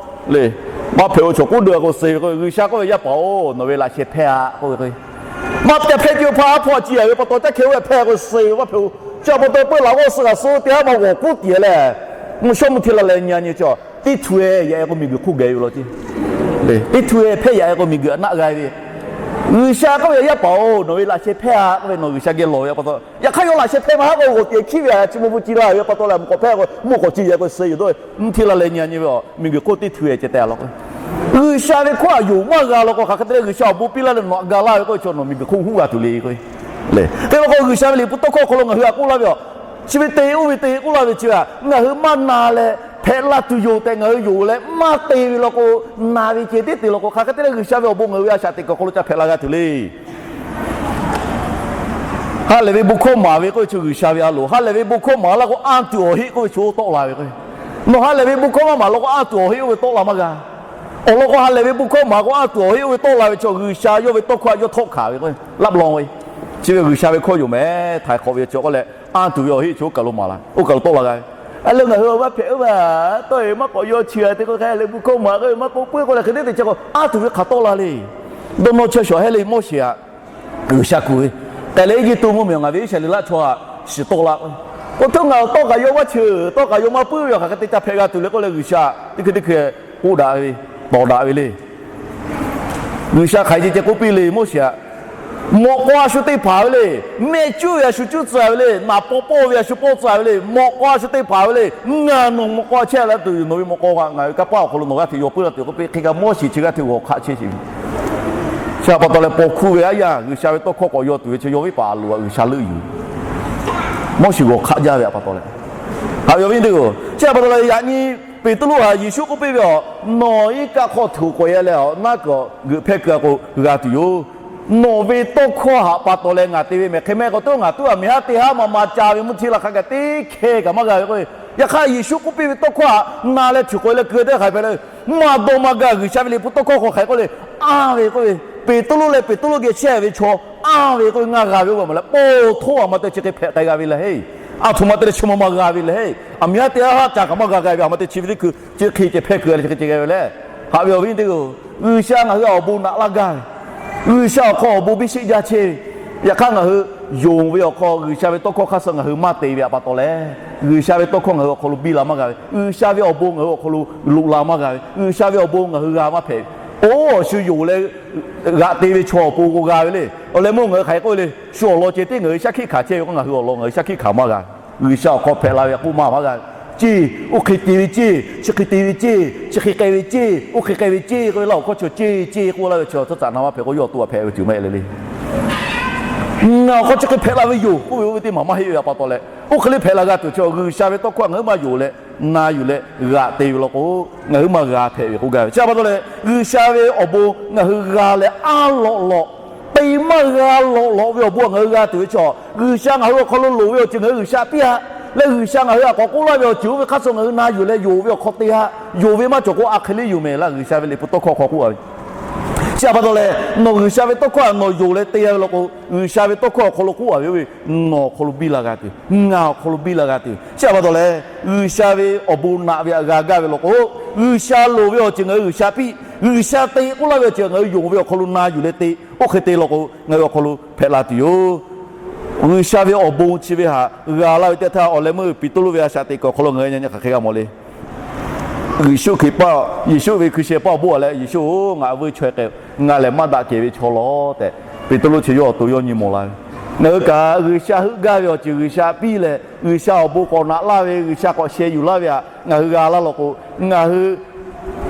le. Maˇ hpehꞈ-oˬ, chaw k'oˆ deu a k'o suh ve k'o, G'uiˬsha k'oˆ ve, Yaˇ paˍ-oˬ, nawˬ ve laꞈ sheh hpehˇ a k'oˆ ve k'o, maˇ ca hpehˇ ce hpaˇ haˉ hpawˇ a ci a ve pa taw caˇ hkeh oˇ ve hpehˇ k'o suh ve maˇ hpehꞈ-oˬ. Chi a pa taw peuˬ laꞈ g'awˇ suh g'a suh teˇ haˉ ma g'awˬ k'oˆ tiˍ leh, mvuhˇ shawˉ mvuhˇ hteˇ la leh nyi a nyi chi, teˇ htu-e yaꞈ e k'o miˬguiˬ hk'oˆ geh ve law ce. Teˇ htu-e hpehˇ yaꞈ e k'o miˬguiˬ a naˆ g'a ve. G'uiˬsha k'oˆ ve, Yaˇ paˍ-oˬ, nawˬ ve laꞈ sheh hpehˇ a k'oˆ ve, nawˬ G'uiˬsha geh lawˬ ve pa taw, yaꞈ hk'aˇ yawˇ laꞈ sheh hpehˇ maˇ haˉ k'o g'awˬ tiꞈ hkiˉ ve a chi mvuhˇ hpu ci la ve pa taw leh mvuhˇ k'awꞈ hpehˇ k'o mvuhˇ k'awꞈ ci yaꞈ k'o suh yoˬ dawˇ ve, mvuhˇ hteˇ la leh nyi a nyi ve a miˬguiˬ hk'oˆ teˇ htu-e ceh teh a law k'o, G'uiˬsha ve hkawˇ htaꞈ yonˍ maˇ g'a law k'o, hk'aˬ hk'e te leh G'uiˬsha awˬ bon piˇ laˇ leh nawˬ htaꞈ ga laˇ ve k'oˆ ve chaw nawˬ miˬguiˬ hk'oˆ huˉ g'a tuˬ le k'o. Hk'e law k'o, G'uiˬsha ve liꞈ hpu tawˇ hkawˇ awˬ hk'aw lo ngaˬ hui htaꞈ k'oˆ laˇ ve a, chi ve te oˇ ve te k'oˆ laˇ ve chi a, ngaˬ hui maˇ na leh hpehꞈ la tuˬ yoˬ tehꞈ ngaˬ hui yonˍ leh maˇ te ve law k'o, na ve ceh tiˉ te law k'o, hk'aˬ hk'e te leh G'uiˬsha ve awˬ bon ngaˬ hui ve a shaꞈ teꞈ kuˬ awˬ hk'aw lo ca hpehꞈ la g'a tuˬ le. Ha lehˬ ve bon hkawˇ maˍ ve k'oˆ ve chi G'uiˬsha ve a loˍ. Ha lehˬ ve bon hkawˇ maˍ laˇ k'o, anˇ tuˬ awˬ heˆ k'oˆ ve chi oˇ tawˆ la ve k'o, nawˬ ha lehˬ ve bon hkawˇ maˇ maˍ law k'o, anˇ tuˬ awˬ heˆ oˇ ve tawˆ la maˇ g'a. Awˬ lawn k'o, ha lehˬ ve bon hkawˇ maˍ k'o, anˇ tuˬ awˬ heˆ oˇ ve tawˆ la ve chaw, G'uiˬsha yawˇ ve tawˇ hkawˇ htaꞈ yawˇ htawˆ hkanˍ ve k'o, laˇ law ve, chi ve G'uiˬsha ve hkawˇ yoˬ mehˍ. Htaiˍ hk'awꞈ ve chi k'oˆ leh, anˇ tuˬ ve awˬ heˆ chi oˇ kaˬ lo maˍ la, oˇ kaˬ lo tawˆ la g'a ve. A leh ngaˬ hui awˬ maˇ hpehꞈ oˇ ve, tawˇ e maˇ k'awꞈ yaw chi a te k'o hk'e leh bu hkawˇ maˍ k'oˆ ve maˇ k'oˆ puiˉ k'oˆ leh hk'e teˇ te chehˇ k'o, aˉ htoꞈ ve hk'aˬ tawˆ la le. Dawˇ nawˇ chehˇ shawˍ hehˉ le Moˉseˍ htaꞈ G'uiˬsha kuˬ ve, k'ai leh Eˇjiˇtuꞈ mvuhˇmiˬ ngaˬ ve Iˉsaˍreˍlaˆ chaw htaꞈ shiˍ tawˆ la k'o, k'o htawˇ ngaˬ awˬ tawˇ kaꞈ yaw maˇ cheuˬ, tawˇ kaꞈ yaw maˇ puiˉ ve awˬ hk'aˬ hk'e te ca hpehꞈ g'a tuˬ le k'oˆ leh G'uiˬsha teˇ hkui teˇ hkui k'oˆ daꞈ ve, tawˍ daꞈ ve le. G'uiˬsha hk'aˬ hk'e ceh ceh k'oˆ piˇ le Moˉseˍ htaꞈ, mawꞈ k'aw a shu teˇ hpaˍ ve le, mehˆ cuˉ ve a shu cuˉ tcuh ve le, naˍ paw pawˆ ve a shu pawˆ tcuh ve le, mawꞈ k'aw a shu teˇ hpaˍ ve le, ngaˬ nawˬ mawꞈ k'aw chehˇ la tuˬ yoˬ. Nawˬ ve mawꞈ k'aw kaꞈ ngaˬ ve kanˇ paˆ awˬ hk'aw lo nawˬ g'aˇ hteꞈ yaw puiˉ la tuˬ k'oˆ piˇ hk'e kaꞈ Moˉseˍ chi g'aˇ hteꞈ g'awˬ hk'aˆ chehˇ sheˍ ve. Chi htaꞈ pa taw leh paw hkuˇ ve aˉ yanˇ G'uiˬsha ve tawˇ hkawˇ k'awꞈ yaw tuˬ ve chi yaw viˉ paˍ a loˍ a G'uiˬsha leuˆ yuˬ. Moˉseˍ g'awˬ hk'aˆ jaˇ ve htaꞈ pa taw leh, haꞈ ve awˬ viˉ teˇ g'aˇ-oˬ, chi htaꞈ pa taw leh yaꞈ nyi Peˍtruˆ htaꞈ Yeˍsuˆ k'oˆ piˇ ve, Nawˬ iˉ kaˆ hk'aw htuꞈ k'awꞈ e leh awˬ naˉ kuiˬ geuꞈ hpehˇ keu a k'o g'a tuˬ yoˬ. Nawˬ ve tawˇ hkawˇ htaꞈ pa taw leh ngaˬ te ve mehˬ. Hk'e mehˆ k'o, tuˉ ngaˬ tuˉ a miˬ haˉ te haˉ ma ma ca ve mvuhˇ htiˇ la hk'a gaˬ teˇ hkeh kaꞈ maˇ g'a ve k'o, yaꞈ hk'aˇ Yeˍsuˆ k'oˆ piˇ ve tawˇ hkawˇ htaꞈ na leh htuꞈ k'awꞈ e leh keu teˇ hk'aˬ hpehꞈ leh, maˇ dawˇ maˇ gaˇ G'uiˬsha ve liꞈ hpu tawˇ hkawˇ hk'aw hk'aˬ hk'e k'oˆ le, a ve k'oˆ ve, Peˍtruˆ leh Peˍtruˆ geh chehˇ ve chaw, a ve k'oˆ ve ngaˇ g'a ve oˇ ve maˬ leh, po htoˇ a ma te chi hk'e hpehꞈ k'ai g'a ve lehˬ heˆ. A htoꞈ ma te leh chi ma ma g'a ve lehˬ heˆ. A miˬ haˉ te haˉ ca kaꞈ maˇ g'a g'a ve, a ma te chi ve teˇ hkui chi hk'e ceh hpehˇ keu a leh chi hk'e ceh g'a ve lehˬ. Haꞈ ve awˬ viˉ teˇ g'aˇ-oˬ, G'uiˬsha ngaˬ hui awˬ bon naꞈ laˇ gaˇ ve, G'uiˬsha awˬ hk'aw awˬ bon biˇ sheˆ jaˇ chehˇ ve, yaꞈ hk'aˇ ngaˬ hui yonˍ ve awˬ hk'aw G'uiˬsha ve tawˇ hkawˇ hk'aˇ suh ngaˬ hui maˇ te ve htaꞈ pa taw leh, G'uiˬsha ve tawˇ hkawˇ ngaˬ hui awˬ hk'aw lo biˇ la maˇ g'a ve, G'uiˬsha ve awˬ bon ngaˬ hui awˬ hk'aw lo loꞈ la maˇ g'a ve, G'uiˬsha ve awˬ bon ngaˬ hui g'a maˇ hpehꞈ ve. Oˇ, awˬ shu yonˍ leh g'aꞈ te ve chaw awˬ pon k'o g'a ve le. Awˬ leh meuˇ ngaˬ hui hk'aˬ hk'e k'oˆ ve le, shu awˬ lawn ceh tiˉ ngaˬ hui shaˉ hkiˆ hkanˍ chehˇ ve k'o, ngaˬ hui awˬ lawn ngaˬ hui shaˉ hkiˆ hkanˍ maˇ g'a. G'uiˬsha awˬ hk'aw hpehꞈ la ve k'oˆ maˇ maˇ g'a ve. Ceˇ, oˇ hk'e te ve ceˇ, chi hk'e te ve ceˇ, chi hk'e k'ai ve ceˇ, oˇ hk'e k'ai ve ceˇ k'oˆ ve laˇ awˬ hkawˇ chi ceˇ ceˇ k'oˆ laˇ ve chi tcuhˉ caꞈ na maˇ hpehꞈ k'o, yawˇ awˬ to htaꞈ hpehꞈ ve tuˬ maˇ heˆ le le. Ngaˬ awˬ hk'aw chi hk'e hpehꞈ la ve yoˬ k'oˆ ve oˇ ve teˇ maˬ maˇ heˆ ve htaꞈ pa taw leh, oˇ hk'e le hpehꞈ la g'a tuˬ chi G'uiˬsha ve tawˇ hkawˇ ngaˬ hui maˇ yonˍ leh na yuˬ leh g'aꞈ te ve law k'o, ngaˬ hui maˇ g'a hpehꞈ ve k'oˆ gaˇ ve. Chi htaꞈ pa taw leh G'uiˬsha ve awˬ bon ngaˬ hui g'a leh a lawꞈ lawꞈ, te maˇ g'a lawꞈ lawꞈ ve awˬ bon ngaˬ hui g'a tuˬ ve chi, G'uiˬsha ngaˬ hui awˬ hk'aw lo loˍ ve awˬ ceuˬ ngaˬ hui G'uiˬsha piˇ a leh, G'uiˬsha ngaˬ hui htaꞈ k'awꞈ k'oˆ laˇ ve awˬ ceuˬ oˇ ve hk'aˇ suh ngaˬ hui na yuˬ leh yonˍ ve awˬ hk'aw te a, yonˍ ve maˇ cawˬ k'o a hk'e le yoˬ mehˍ laˇ G'uiˬsha ve liꞈ hpu tawˇ hkawˇ hk'aw k'oˆ a ve. Chi htaꞈ pa taw leh, nawˬ G'uiˬsha ve tawˇ hkawˇ htaꞈ nawˬ yonˍ leh te a ve law k'o, G'uiˬsha ve tawˇ hkawˇ awˬ hk'aw lo k'oˆ a ve oˇ ve nawˬ awˬ hk'aw lo biˇ la g'a tuˬ, ngaˬ awˬ hk'aw lo biˇ la g'a tuˬ. Chi htaꞈ pa taw leh, G'uiˬsha ve awˬ bon naꞈ ve htaꞈ g'a gaˇ ve law k'o, G'uiˬsha loˍ ve awˬ ceuˬ ngaˬ hui G'uiˬsha piˇ, G'uiˬsha te k'oˆ laˇ ve awˬ ceuˬ ngaˬ hui yonˍ ve awˬ hk'aw lo na yuˬ leh te, oˇ hk'e te law k'o, ngaˬ hui awˬ hk'aw lo hpehꞈ la tuˬ yoˬ. G'uiˬsha ve awˬ bon chi ve htaꞈ g'a laˇ ve teˇ htaˇ, awˬ leh meuˇ Peˍtruˆ ve a shaꞈ teꞈ kuiˬ awˬ hk'aw lo ngaˬ hui nyi hk'aˬ hk'e g'a mawˬ le. Yeˍsuˆ Hkriꞈ paˇ, Yeˍsuˆ ve hkui sheh paˇ awˬ bon a leh, Yeˍsuˆ-oˬ, ngaˬ veuˇ chaweh k'ai, ngaˬ lehˬ maˇ daꞈ kehˬ ve chaw lawˬ tehꞈ, Peˍtruˆ chi yawˇ awˬ to yawˇ nyi mawˬ la ve. Ngaˬ hui kaꞈ G'uiˬsha heuˆ gaˇ ve awˬ ceuˬ G'uiˬsha piˇ leh, G'uiˬsha awˬ bon k'awꞈ naꞈ laˇ ve, G'uiˬsha k'awꞈ sheh yuˬ laˇ ve htaꞈ ngaˬ hui g'a laˇ law k'o, ngaˬ hui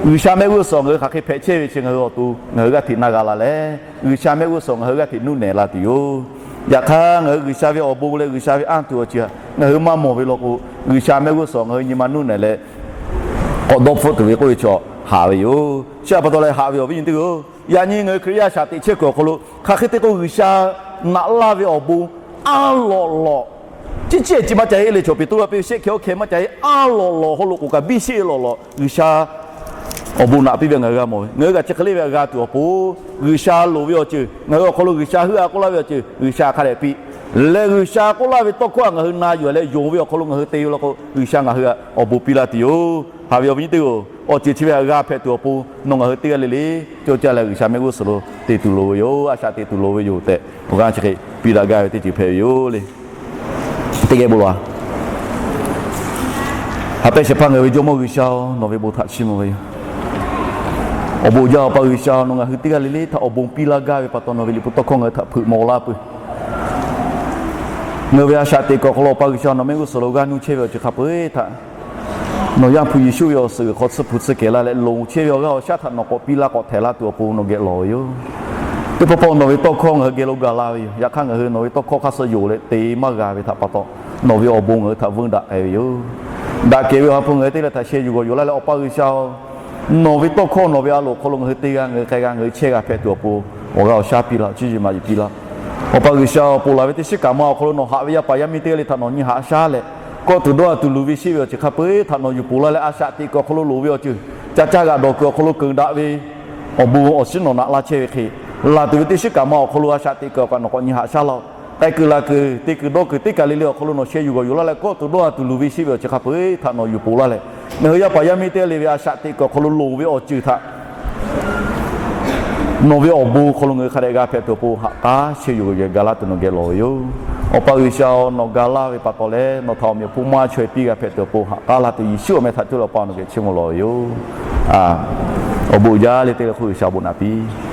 G'uiˬsha mehˆ g'uˇ suhˍ ngaˬ hui hk'aˬ hk'e hpehꞈ chehˇ ve chi ngaˬ hui awˬ to ngaˬ hui g'aˇ hteꞈ na g'a la leh, G'uiˬsha mehˆ g'uˇ suhˍ ngaˬ hui g'aˇ hteꞈ nuˇ nehˬ la tuˬ yoˬ. Yaꞈ hk'aˇ, ngaˬ hui G'uiˬsha ve awˬ bon leh G'uiˬsha ve anˇ tuˬ awˬ ceuˬ htaꞈ ngaˬ hui maˇ mawˬ ve law k'o, G'uiˬsha mehˆ g'uˇ suhˍ ngaˬ hui nyi ma nuˇ nehˬ leh k'awꞈ dawˇ hpfuhˆ tuˬ ve k'oˆ ve chaw haꞈ ve yoˬ. Chi htaꞈ pa taw leh haꞈ ve awˬ viˉ nyi teˇ g'aˇ-oˬ, yaꞈ nyi ngaˬ hui Hkriꞈ yaˇ a shaꞈ teꞈ chehˇ kuiˬ awˬ hk'aw lo hk'aˬ hk'e te k'o G'uiˬsha naꞈ laˇ ve awˬ bon a lawꞈ lawꞈ, chi chi ehˉ chi maˇ ca heˆ le. Chaw Peˍtruˆ a piˇ ve shehˆ hkeh oˇ hkeh maˇ ca heˆ, a lawꞈ lawꞈ haw loꞈ k'oˍ kaꞈ biˇ sheˆ lawꞈ lawꞈ G'uiˬsha awˬ bon naꞈ piˇ ve ngaˬ hui g'a mawˬ ve, ngaˬ hui kaꞈ chi hk'e le ve htaꞈ g'a tuˬ awˬ pon, G'uiˬsha loˍ ve awˬ ceuˬ ngaˬ hui awˬ hk'aw lo G'uiˬsha heuˆ a k'oˆ laˇ ve awˬ ceuˬ G'uiˬsha hk'a dehꞈ piˇ leh, G'uiˬsha k'oˆ laˇ ve tawˇ hkawˇ htaꞈ ngaˬ hui na yuˬ leh yonˍ ve awˬ hk'aw lo ngaˬ hui te ve law k'o, G'uiˬsha ngaˬ hui htaꞈ awˬ bon piˇ laˇ tuˬ yoˬ. Haꞈ ve awˬ viˉ nyi teˇ g'aˇ-oˬ, awˬ ceuˬ chi ve htaꞈ g'a hpehꞈ tuˬ awˬ pon nawˬ ngaˬ hui teˇ g'aˇ le le cawˇ caˇ leh G'uiˬsha mehˆ g'uˇ suhˍ lo te tuˬ loˍ ve yoˬ. A shaꞈ teꞈ tuˬ loˍ ve yoˬ tehꞈ, awˬ g'aˇ chi hk'e piˇ daꞈ gaˇ ve teˇ ceuˬ hpehꞈ ve yoˬ le. Teˇ geh bon lawˬ-a. Ha pehˇ shehˍ hpaˇ ngaˬ hui ve Jawˇmawˇ G'uiˬsha-oˬ, nawˬ ve bon htaꞈ chiˇ mvuh ve yoˬ. Awˬ bon jaˇ Awˬ pa G'uiˬsha, nawˬ ngaˬ hui teˇ g'aˇ le le htaꞈ awˬ bon piˇ laˇ gaˇ ve pa taw, nawˬ ve liꞈ hpu tawˇ hkawˇ ngaˬ hui htaꞈ hpeuꞈ maw laˇ peuˬ. Ngaˬ hui ve a shaꞈ teꞈ kuiˬ awˬ hk'aw lo Awˬ pa G'uiˬsha, nawˬ mehˆ g'uˇ suhˍ lo g'aˇ nuˇ chehˇ ve awˬ ceuˬ hk'a peu-eˬ htaꞈ nawˬ Yaˇ hpu Yeˍsuˆ ve awˬ suhˍ g'uiˬ hk'aw tsuhˇ hpu tsuhˇ kehˬ la leh, loˍ chehˇ ve awˬ g'aˇ awˬ shaˉ htaꞈ nawˬ k'awꞈ piˇ laˇ k'awꞈ htehꞈ laˇ tuˬ awˬ pon nawˬ geh lawˬ ve yoˬ. Teˇ pawˆ pawˆ nawˬ ve tawˇ hkawˇ ngaˬ hui geh lo gaˬ la ve yoˬ. Yaꞈ hk'aˇ, ngaˬ hui nawˬ ve tawˇ hkawˇ hk'aˇ suh yonˍ leh te maˇ g'a ve htaꞈ pa taw, nawˬ ve awˬ bon ngaˬ hui htaꞈ veuˇ daꞈ k'ai ve yoˬ. Daꞈ kehˬ ve awˬ ha hpu ngaˬ hui teˇ g'aˇ htaꞈ sheh yuˬ g'awˬ yuˬ laˇ leh, Awˬ pa G'uiˬsha-oˬ, nawˬ ve tawˇ hkawˇ nawˬ ve a loˍ hk'aw lo ngaˬ hui teˇ g'aˇ ngaˬ hui k'ai g'a, ngaˬ hui chehˇ g'a hpehꞈ tuˬ awˬ pon awˬ g'aˇ awˬ shaˉ piˇ laˇ, cuˇ yiˍ maꞈ yiˍ piˇ laˇ. Awˬ pa G'uiˬsha-oˬ, ponˬ laˬ ve teˇ shiˉ kaꞈ ma awˬ hk'aw lo nawˬ haꞈ ve yaˇ paˍ yaˇ miˇ teˇ g'aˇ le htaꞈ nawˬ nyi haꞈ shaˉ leh, kawˆ tuˬ dawˇ tuˬ luˬ ve sheˆ ve awˬ ceuˬ hk'a peu-eˬ htaꞈ nawˬ yuˬ ponˬ laˇ leh, a shaꞈ teꞈ kuiˬ awˬ hk'aw lo loˍ ve awˬ ceuˬ ca caˇ g'aꞈ dawˬ kuiˬ awˬ hk'aw lo keunˍ daꞈ ve awˬ bon awˬ shiˉ nawˬ naꞈ laˇ chehˇ ve hk'e, laˬ tuˬ ve teˇ shiˉ kaꞈ ma awˬ hk'aw lo a shaꞈ teꞈ kuiˬ awˬ kaꞈ nawˬ k'awꞈ nyi haꞈ shaˉ laˇ-oˬ. k'ai kuiˬ la kuiˬ, te kuiˬ dawˇ kuiˬ, teˇ kaˬ le le awˬ hk'aw lo nawˬ sheh yuˬ g'awˬ yuˬ laˇ leh, kawˆ tuˬ dawˇ ha tuˬ luˬ ve sheˆ ve awˬ ceuˬ hk'a peu-eˬ htaꞈ nawˬ yuˬ poˬ laˇ leh, ngaˬ hui yaˇ paˍ yaˇ miˇ teˇ g'aˇ le ve a shaꞈ teꞈ kuiˬ awˬ hk'aw lo loˍ ve awˬ ceuˬ htaꞈ nawˬ ve awˬ bon hk'aw lo ngaˬ hui hk'a dehꞈ g'a hpehꞈ tuˬ awˬ pon ha k'aˉ sheh yuˬ g'awˬ yuˬ ga laˇ tuˬ nawˬ geh lawˬ ve yoˬ. Awˬ pa G'uiˬsha-oˬ, nawˬ ga laˇ ve pa taw leh nawˬ htaꞈ awˬ meꞈ awˬ hponˇ maˇ chaweh piˇ g'a hpehꞈ tuˬ awˬ pon ha k'aˉ laˇ tuˬ Yeˍsuˆ awˬ meh htaꞈ cuˇ leh Awˬ pa nawˬ geh chiˇ mvuh lawˬ ve yoˬ. Awˬ bon uiˍ jaˇ leh teˇ g'aˇ le hk'oˆ G'uiˬsha awˬ bon naꞈ piˇ